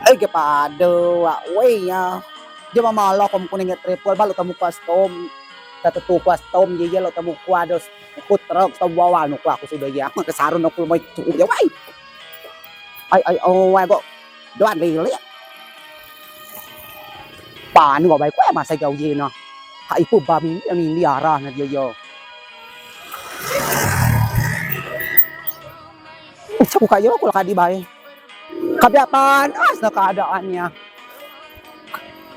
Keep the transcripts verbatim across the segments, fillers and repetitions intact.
Ai, ge pado, wak, wei, ya. Dia mamalah kom kunei nget travel, ba lok temu custom. Kata tu custom, ye, ye, lok temu ku ado ku truk, stom wawa, nu ku aku sudo, ya. Mak kesarun aku mai tu, ya, wai. Ai, ai, oh, wai, kok. Doan lele. Panu, wak, bai, ku, ya, masa gau, ye, no. Kak ipu bami, ya, mili arah, na, dia, ya. Ucap ku kak, ya, aku lah kadi, bai. Kabiak panas ne keadaannya.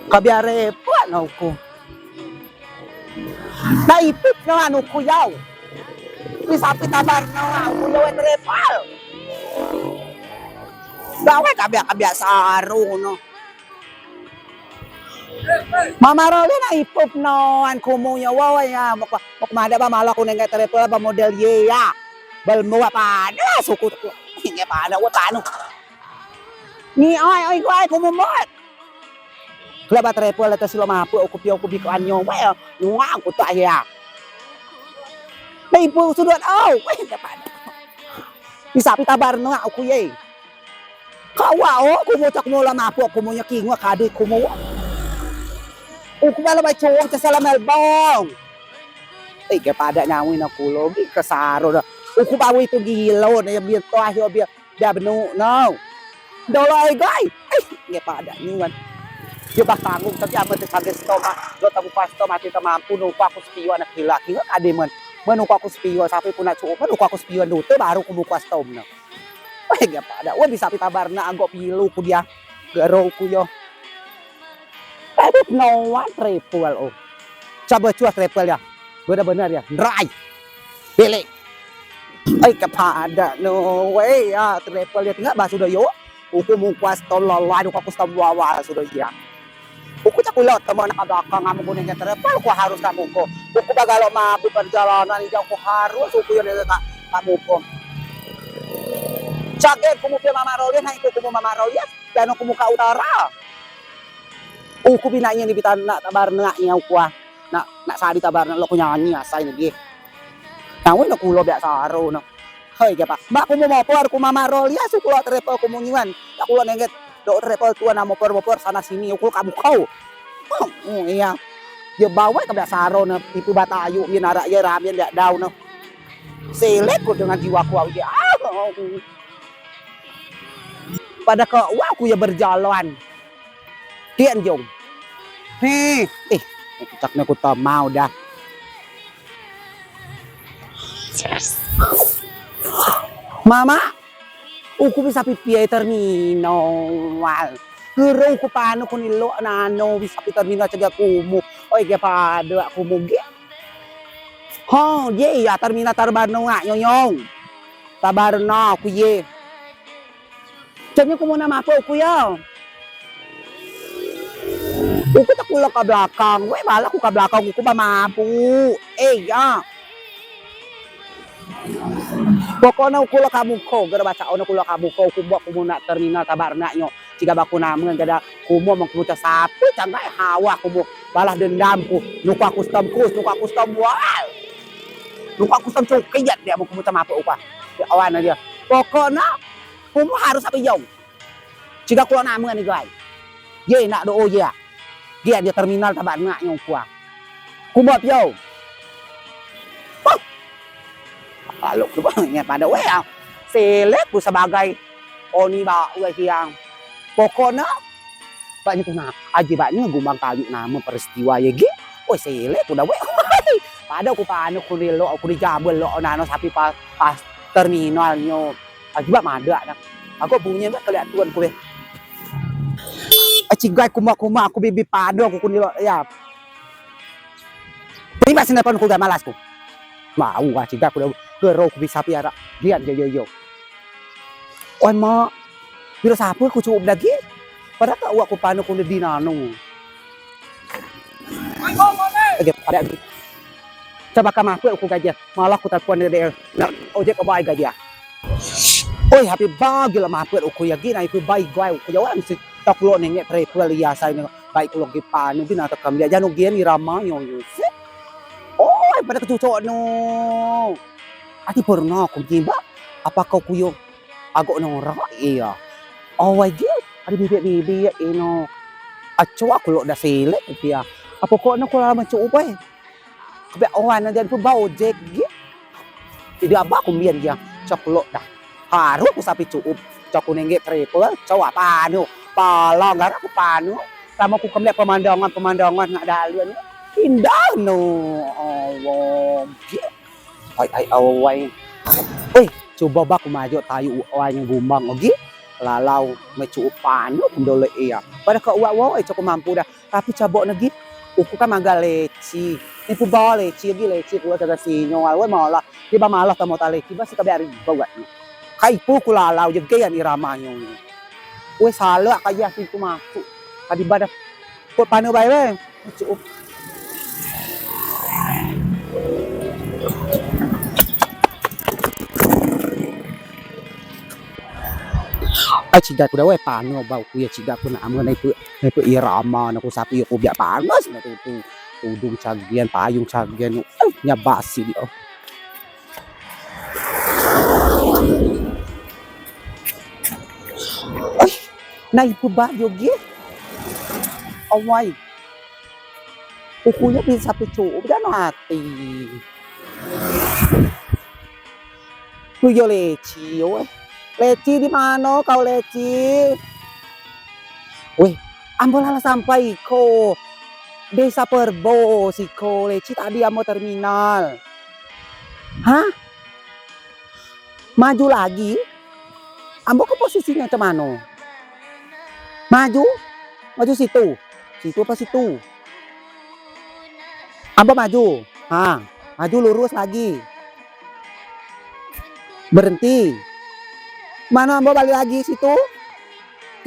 Kabiak repot ne uku. Nah, ipit ne anu ku yau. Bisa pi tabar ne uku yau, wet repot. Gawe kabiak-kabiak saru no. Mama Roli na ipup noan kumu nyo woi ya, mok, mok madeak ba malah kunei nget travel ba model ye ya. Bel muat padeak suku tu. Nge padeak woi panu. Ni oi, oi, oi, kumu mot. Kelak ba travel letas silo mapuk uku pio uku biko anyo woi ya. Nuang ku tak ya. Ba ipup sudut au. Woi, nge padeak. Bisa pi tabar noak uku ye. Kak wak o, kumu cak mula mapuk, kumu nyo kingua kadui kumu. Uku bala bai cowok cak salam elbong. Eh, ge padeak nyawin aku lo, bi kesaro dah. Uku bawi tu gilo ne, biar toh yo, biar, biar benuk no. Dolo ai gai. Eh, ge padeak nyuan. Dia bah tanggung, tapi amat tu saget stom ah. Lo tamu pas stom mati tak mampu, nuku aku sepio anak gila, kira ade men. Men nuku aku sepio, sapi pun nak cukup, men nuku aku sepio, dute baru kumu kuas stom no. Weh, ge padeak. Weh, bisa pi tabar ne agok pilu ku dia. Gero ku yo. Tapi noan travel o. Coba cuas travel ya. Bener-bener ya. Nrai. Belek. Ai, ge padeak no. Weh, ya travel ya tinggal ba sudo yo. Uku mung kuas stom lolai, uku aku stom wawa sudo ya. Uku cak kulo temen ka belakang amu kunei nget travel, uku harus kamu ko. Uku ba galo mabuk perjalanan ijau uku harus uku yo nege ka, kamu ko. Caget kumu pia Mama Royes, nah iku kumu Mama Royes, dan kumu ka utara. Uku bi nak nyen bi tabar neak nyen uku ah. Nak, nak sadi tabar neak lo ku nyanyi asai ne die. Nah, weh nak kulo biak saro no. Hoi, ge pa. Mak kumu mopor, kumu Mama Royes, uku lo travel kumu nyuan. Nak kulo nengget do travel tuan, nak mopor-mopor sana sini, uku kamu kau. Oh, iya. Ye bawa ke biak saro ne, ipu batayu, ye narak, ye ramen, biak dau ne. Selek ku dengan jiwa ku, au, ye. Ah, oh. Pada ke, wah, ku ye berjalan. Tian jong. He, eh, tak ne ku temau dah. Mama, uku bisa pi piai terminal. Gero uku panu kunei lok nano bisa pi terminal cegak kumu. Oi, ge padeak kumu ge. Ho, ye ya terminal tabar noak nyonyong. Tabar noak uku ye. Cak nyo kumu nak mapuk uku ya. Uku tak kulo ka belakang. Weh, balah ku ka belakang, uku ba mabuk. Eh, ya. Pokok ne uku lo kamu ko, gero baca o ne kulo kamu ko, uku buak kumu nak terminal tabar neak nyo. Ciga ba ku namen, gada kumu meng kumu cak sapu, canggai hawa kumu. Balas dendam ku, nuku aku stom kus, nuku aku stom wal. Nuku aku stom cukiat dia meng kumu cak mapuk uku ah. Ya, awan dia. Pokok ne, kumu harus aku yong. Ciga kulo namen ni gai. Ye nak do o ye. Dia, dia terminal tabar neak nyo uku ah. Kumu pio. Huh. Lalu ku bang nge padeak weh ah. Selek ku sebagai oni ba weh siang. Pokok ne. Bak nyo tu na, aji bak nyo gumbang kayu namen peristiwa ye gi. Weh, selek ku dah weh. Padeak ku panu kunei lok, kunei jabel lok nano sapi pa, pa terminal nyo. Aji bak madeak dah. Aku bunyi bak keliak tuan ku weh. Aci gai kumu-kumu aku bibi padeak ku kunei lok ya. Terima kasih nelpon ku gai malas ku. Mau aci gai ku dah gero ku bisa piara. Lihat yo yo yo. Oi, Mak. Piro sape ku cukup dagi? Padahal kak wak ku panu ku di nano. Oke, pada lagi. Coba ka mapuk ku gaji. Malah ku telepon dia. Nah, ojek ke bai gaji. Oi, happy bagi lah mapuk ku ya gi, nah, iku bai gai ku ya, wah, mesti tak kulo nengek travel ya, saya nengek baik kulo gi panu gi, nah, tekam dia, jano gi ni ramai yo, yo, se. Oi, pada kecucok no. Ati pernah ku tiba, apa kau kuyo agok norak, iya. Awai gi, Ade bibik-bibik ino. Acoa kulo da silek pia. Apo ko ne kulo lamo cuup ai. Kebek oan ne jadi pun bau jek gi. Jadi aba ku mbin dia. Cok kulo da. Haru ku sapi cuup. Cok ku nengge kereta. Coa panu. Palang gara ku panu. Lamo ku kemlek pemandangan-pemandangan ngak dalen. Indah no. Allah. Ai, ai, awai. Weh, cubo ba ku majok tayuk uai ngen gumbang ogi. Lalau mecuup panu ku ndolek ia. Pada ke uak woi, cok ku mampu da. Tapi cabok ne gi. Uku kan magang leci. Ni ku ba leci ogi, leci ku uak caga sinyo. Woi, malah. Dia ba malah tamo ta leci. Ba si kabe ari ba uak ni. Kai pu ku lalau je gaya ni ramanyo ni. Weh, salak kaya pintu masuk. Kadi ba da. Kot panu bae weh. Cuup. Ai, cigai ku da weh, panu bau ku yo, cigai ku nak amen nai pe, nai pe irama, nak ku sapi yo ku biak panas, nak tu, tu, tudung cagian, payung cagian, eh, nyabasi dio. Eh, nai pe ba yo gi. Awai. Uku yo bisa pecuup, dak no ati. Ku yo leci, yo, weh. Leci di mano kau, leci? Weh, ambo lah sampai iko. Desa Perbo siko, leci tadi ambo terminal. Hah? Maju lagi. Ambo ke posisinyo cak mano? Maju? Maju situ. Situ apa situ? Ambo maju. Ha, maju lurus lagi. Berhenti. Mano ambo balik lagi situ?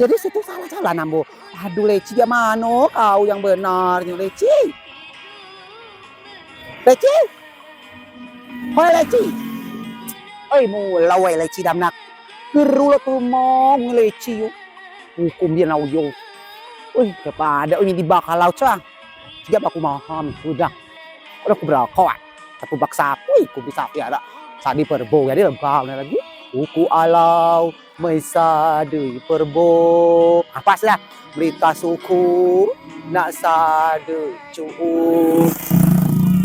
Jadi situ salah jalan ambo. Aduh, leci, dio mano kau yang benarnyo, leci? Leci? Hoi, leci. Oi, mulo wai leci dam nak. Geru lo tumong leci yo. Hukum dio nau yo. Oi, kepada ini di bakalau cah. Siap aku maham sudah. Udah ku berakot. Aku baksa aku, ku bisa piara. Sadi Perbo jadi lega lagi. Uku alau. Mei sadei Perbo. Apa sudah? Melita suku. Nak sadei cuup.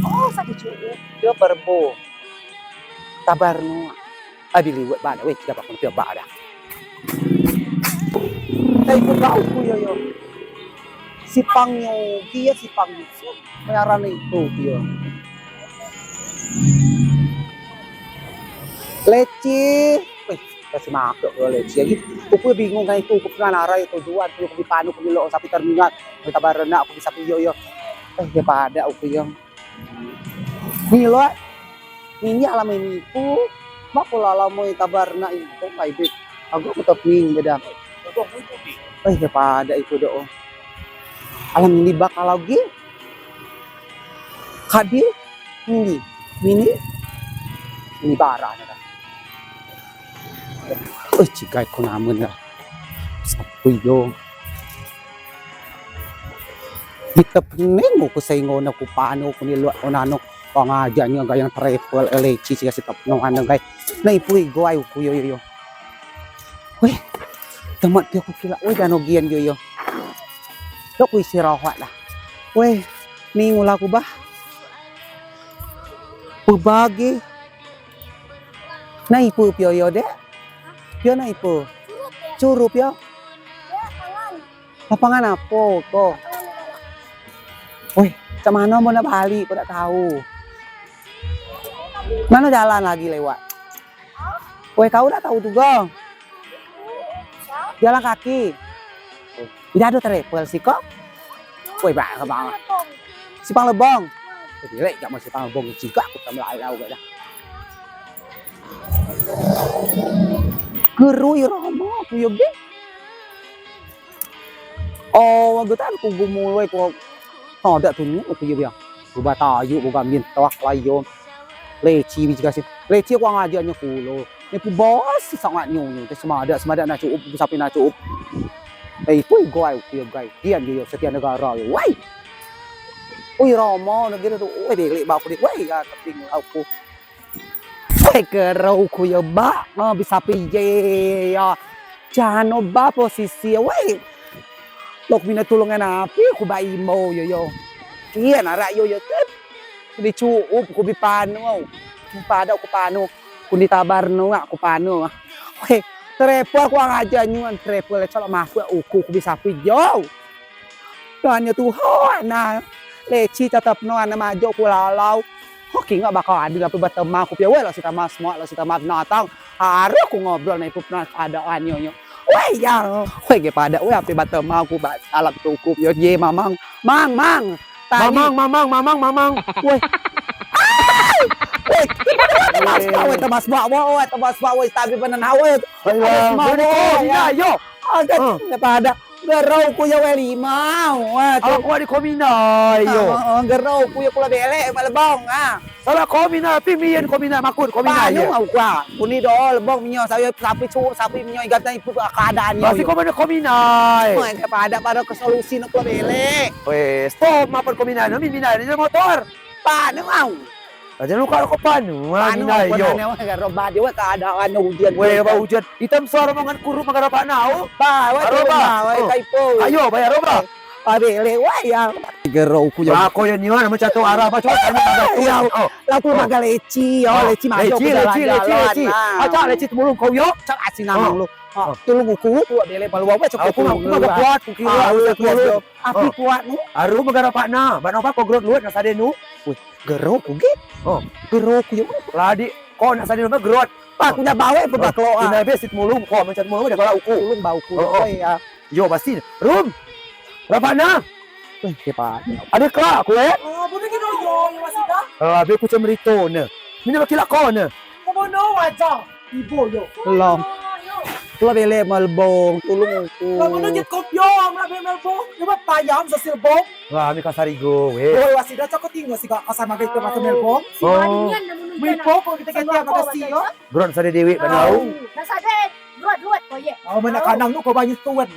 Oh, sadei cuup. Dio Perbo. Tabar no. Abi liwet bana weh, tidak bakun pia bada. Tapi ku bau ku yo yo. Sipangnyo, dio sipangnyo. Meyaran itu dio. Leci. Weh, kasih masuk ke leci lagi. Uku bingung kan itu, uku pernah narai tujuan, uku dipanu, uku milo sapi terminal, minta barena, uku bisa piyo yo. Eh, dio pado uku yo. Milo, mini alam ini ku, mak pola lamo tabarena itu, kaibik. Aku tetap ming beda. Eh, dio pado itu do. Alam ini bakal lagi. Kadi, mini, mini, mini barang dah. Eh, cigai ko namen dah. Sapu yo. Bita pening ku seingo na ku panu ku ni luak ku nano. Pangajak nyo gayang travel leci cigai si tepno anu gai. Nai pui guai uku yo yo yo. Weh, temat pio ku kilak. Weh, dano gian yo yo. Dok ku istirahat lah. Weh, ni ngula ku bah. Pebagi. Nai ipe pio yo dek? Pio nai ipe? Curup yo. Lapangan apo ko? Weh, cak mano mau nak balik ko dak tahu. Mano jalan lagi lewat? Weh, kau dak tahu juga. Jalan kaki. Tidak ada travel sih kok. Woi, bang, bang. Simpang Lebong. Jadi lek gak mau Simpang Lebong juga aku tak melalau gak dah. Gerui romo aku yo ge. Oh, getan ku gumuloi ku. Oh, dak tunjuk aku yo biang. Ku batayu ku gambin toak layon. Leci biji kasih. Leci aku ngajaknyo kulo. Ni ku bos sangat nyunyu. Te semadak, semadak nak cukup, sapi nak cukup. Eh, itu gai, itu gai. Dian yo, Setia Negara yo. Wai. Ui, Rama negeri tu. Ui, delik bau kulit. Wai, ya, tapi aku. Eh, kerau ku yo, bak. Nah, bisa pije ya. Jano ba posisi, wei. Lok mine tulung ngen api, ku ba imbo yo yo. Kian arak yo yo tep. Ku di cuup, ku bi panu. Ku padeak ku panu. Ku di tabar nu ngak ku panu. Wei, trepel ku angaja nyuan trepel, calo mafuk uku ku bi sapi yo. Tuhan yo Tuhan, nah. Leci tetep no ane majok ku lalau. Ho, kingak bakal adil api ba temau ku pio, wei, lo si temau semua, lo si temau binatang. Harus ku ngobrol ne ipup na keadaan nyo nyo. Wei, ya. Wei, ge padeak, wei, api ba temau ku ba alam tukup yo, ye, mamang. Mang, mang. Tadi. Mamang, mamang, mamang, mamang. Wei. Ai! Wei, temau semua, wei, temau semua, wei, temau semua, wei, tapi benen hawa. Ayo, semua, wei, ya. Yo. Ada, padeak. Gerau ku yo wei limau. Wah, tu. Aku ade kominai yo. Ah, ah, gerau ku yo kulo belek mak lebong, ah. Salah kominai, pi mien kominai, makut kominai yo. Panu au kua. Kuni do lebong minyo, sayo sapi cu, sapi minyo igat na ipu keadaan yo. Masih ko mana kominai? Mai ke padeak, padeak ke solusi nak kulo belek. Weh, stop, mapan kominai, no, min minai, ni motor. Panu au. Aja lu kalau ko panu, ah, panu minai au, yo. Panu au, gerau ba dio, weh, keadaan ujan. Weh, ba ujan. Itam suaro mangan kuru makan rapak nau. Ba, weh, aro ba. Ba, weh, oh. Kaipo. Ayo, bayar aro ba. Abelek, weh, ya. Gerau ku yo. Lah, ko yo ni, weh, nama cato arah ba, coba tanya. Ya, oh. Lah, ku makan leci, yo, leci majo, leci, leci, leci. Acak leci temulung kau, yo. Cak asin nang lu. Oh. Tulung uku, ku belek malu, weh, cak aku, aku makan kuat, ku kira, aku kuat, yo. Api kuat nu. Aru makan rapak na, ba napa ko gerot luet na sade nu. Weh, gerot ku ge. Oh. Gerot ku yo. Ladi, ko nak sade nu gerot. Pak, ku nyak bawe pe baklo, ah. Ina be sit mulung, ko mencet mulung, dah kalau uku. Mulung bau ku. Oh, oh. Oi, ah. Yo, basi. Rum. Rapak na. Weh, ke padeak. Ade kelak ku, eh. Ah, boleh ke doyo, ya, Wasida? Ah, be ku cemerito ne. Mina bakilak ko ne. Ko bono wajar. Ibo yo. Long. Kulo belek melbong, tulung uku. Lah, mano jet kopiong, lah, belek melbong. Yo, ba payam, sosil bong. Lah, ami kasar igo, weh. Oi, Wasida, cako tingo si gak kasar magai ke masa melbong. Oh. Mipo, ko kito kete apa kasih, yo? Gruat sade dewek, kan, au. Nah, sade, gruat, gruat, ko, ye. Au, mana kanang nu, ko banyak tuan.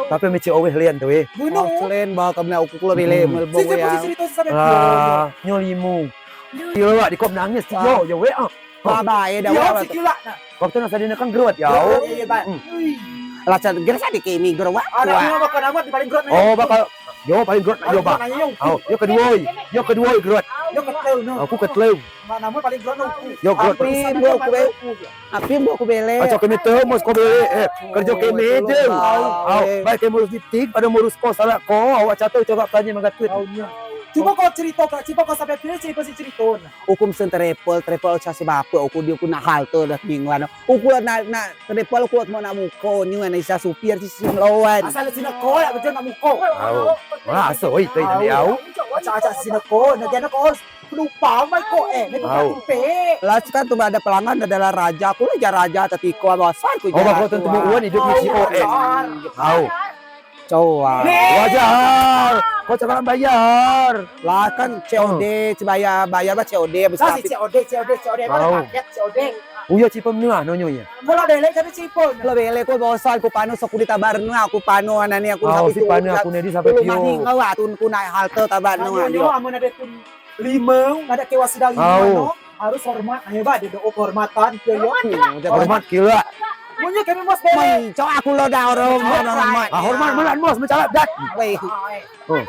Tapi meci oweh lian tu, weh. Gunung. Au, selen, ba, kami uku kulo belek melbong, ya. Sisi, sisi, sisi, sisi, sisi. Ah, nyo limu. Kilo, wak, di kop nangis, yo, yo, weh, ah. Ba, ba, eh, dah, wak, wak. Waktu nak sadina kan gerot, ya. Gerot, iya, iya, ba. Hmm. Lah, sa-, gerot sade kini, gerot, wak. Ada, wak. Ini bakal nama di paling gerot, oh, bakal, yo, paling gerot, yo, ba. Gerot, yo. Au, yo kedua, yo kedua, gerot. Yo keteleu, no. Aku keteleu. Mak nama paling gerot, no. Yo, gerot. Api, buah aku belek. Api, buah aku belek. Acak keme teu, mos ko belek, eh. Kerjo keme teu. Au, au. Baik keme urus ditik, pada murus ko, salah ko. Awak catur coba tanya mengatur. Au, iya. Cubo ko cerito, Kak. Cubo ko sampai pilih, cerito si cerito, nah. Uku mesen trepel, trepel casi bape, uku di uku nak halte dah mingguan. Uku nak, nak trepel uku mau nak muko, ni nak isa supir si simloan. Asal sini ko, ya, betul nak muko. Au. Wah, aso, oi, tadi au. Acak-acak sini ko, nak jana ko penumpang, mai ko, eh, ni bukan tupe. Lah, kan tu ada pelanggan, adalah raja, aku lah jar raja, tapi ko bosan, ku jar. Oh, bakal tentu uan hidup ni si O N. Au. Coa. Wajar. Ko cakap bayar. Lah kan C O D, hmm, bayar, bayar ba C O D, lah, si C O D, C O D, C O D, mana paket C O D. Uyo cipo menua, nonyo ya. Kalau belek, jadi cipo. Kalau belek, ko bosan, ku panu, sok ku di tabar nu, aku panu, anani, aku. Oh, sapi si panu, aku nedi sampai pio. Mani, ngau, atun, ku naik halte tabar nu, nonyo, amun ada tun. Limau, ada kewa sedang limau, no. Harus hormat, ayo, ba, ada doa kehormatan, yo, yo. Hormat kila. Munyo kami mos belek. Mai, cok aku lo dah hormat, hormat. Ah, hormat, melan mos, mencalak dat. Weh. Oh.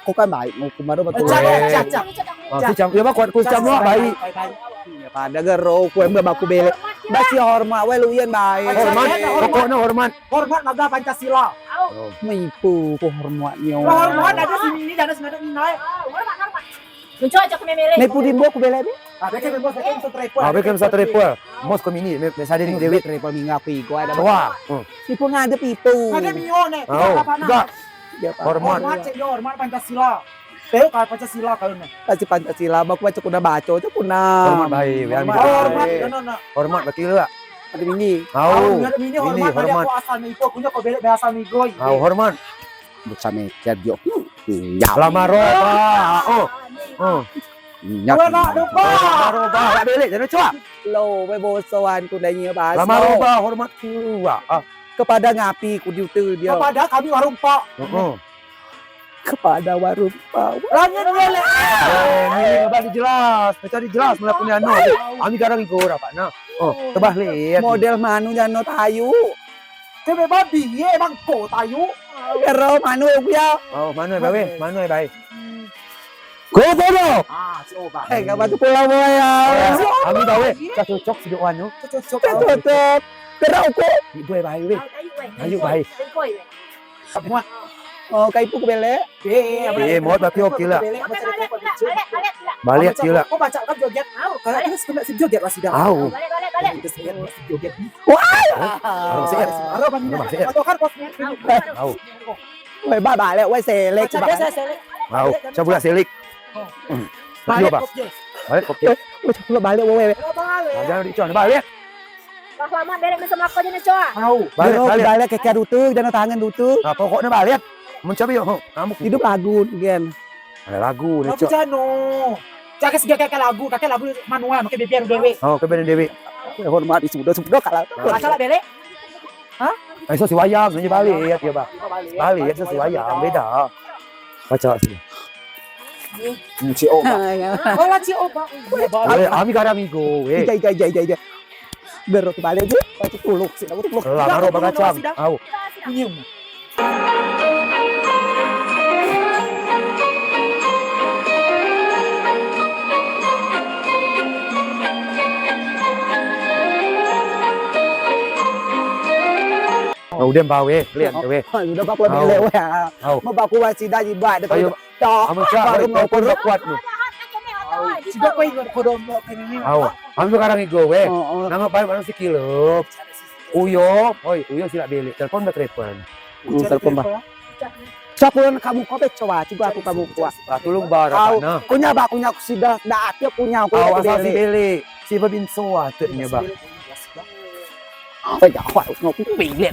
Ko kan baik, mau kemarin betul. Cak, cak, cak. Ah, si cam, ya, ba, kuat ku cam lo, baik. Baik, baik. Ya, pada gero, ku emang baku belek. Basi hormat, weh, luyen baik. Hormat, pokoknya hormat. Hormat maga Pancasila. Oh. Maipu, ko hormat nyo. Hormat, ada sini, ini, ada sini, ada sini. Hormat, hormat. Muncul aja ke memele. Nai pudin bo ku belek be. Ah, beke membo, beke membo trepel. Ah, beke membo trepel. Mos ko mini, me, me sade ni dewek. Trepel minggu aku iko ada. Coa. Hmm. Ipo ngadep ipo. Ngadep mio ne. Oh, enggak. Hormat. Hormat, cek yo, hormat Pancasila. Teo ka Pancasila kalau ne. Pasti Pancasila, baku baca kuna baca, cek kuna. Hormat bae, hormat. Hormat, no, no. Hormat bakil lah. Ada mini. Au, ngadep mini, hormat, hormat. Asal ne ipo, kunyo ko belek asal ne igoi. Au, hormat. Bukan meker dio. Lama roba. Oh. Oh. Nyak. Lama roba. Lama roba. Lak belek, jano coa. Lo, be bosoan ku dai nyo baso. Lama roba, hormat ku, ah. Kepada ngapi ku diutu dio. Kepada kami warung Pak. Heeh. Kepada warung Pak. Langit belek. Eh, ni abang dijelas. Cari jelas melaku ni anu. Ami garang igor apa nah. Oh, tebah liat. Model manu jano tayu. Keme babi ye bang ko tayu. Kero manu ya. Oh, manu bae, manu bae. Ko bodo. Ah, coba. Eh, enggak batu pulau boy ya. Ami bae, cak cocok si doan tu. Cak cocok. Cak cocok. Kero ko. Ibu bae we. Ayo bae. Semua. Oh, kai ibu ku belek. Eh, mot tapi oke lah. Balik sila. Kau baca kan joget. Kalau kita sebenarnya si joget lah sudah. Au. Balik, balik, balik. Wah. Arung seet. Arung seet. Au. Weh, ba, balik, weh, selek. Baca biasa selek. Au. Coba lah selek. Balik, coba. Balik, oke. Weh, coba balik, weh. Jangan dicon, balik. Wah, lama balik masa mako jano coa. Au. Balik, balik. Balik ke kia dutu, jano tangan dutu. Nah, pokoknya balik. Mencoba yuk, kamu. Hidup lagu, gen. Ada lagu ni, Cok. Jano. Cak segi kakek lagu, kakek lagu manual, makai beber dewek. Oh, ke beber dewek. Hormat sudo sudo kalau. Masalah belek. Hah? Eh, so si wayang, nanya balik ya, dia, Bang. Balik ya, so si wayang, beda. Baca sini. Cik Oba. Oh, lah Cik Oba. Balik, ami kadang minggu, eh. Jai, jai, jai, jai, jai. Berok balik je, baca tuluk, sih, tuluk. Lah, baru bagacang. Au. Senyum. Udah bawe, lihat bawe. Udah baku lewat. Mau baku wasidah jibat. Ayo. Amun cak baru mau kuat nu. Sido ko ingat kodong kene. Au. Amun sekarang igo we. Nama paling mana si Kilop. Uyo, oi, Uyo silak belek. Telepon ba telepon. Telepon ba. Cak ulun kamu ko be coba, coba aku kamu kuat. Lah tulung ba. Au, kunya ba kunya aku sidah, dak ati kunya aku. Au, asal si belek. Si babinso atu nya ba. Apa ya, aku belek.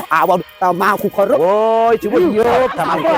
Awal sama aku koro. Woi, coba iyo sama aku.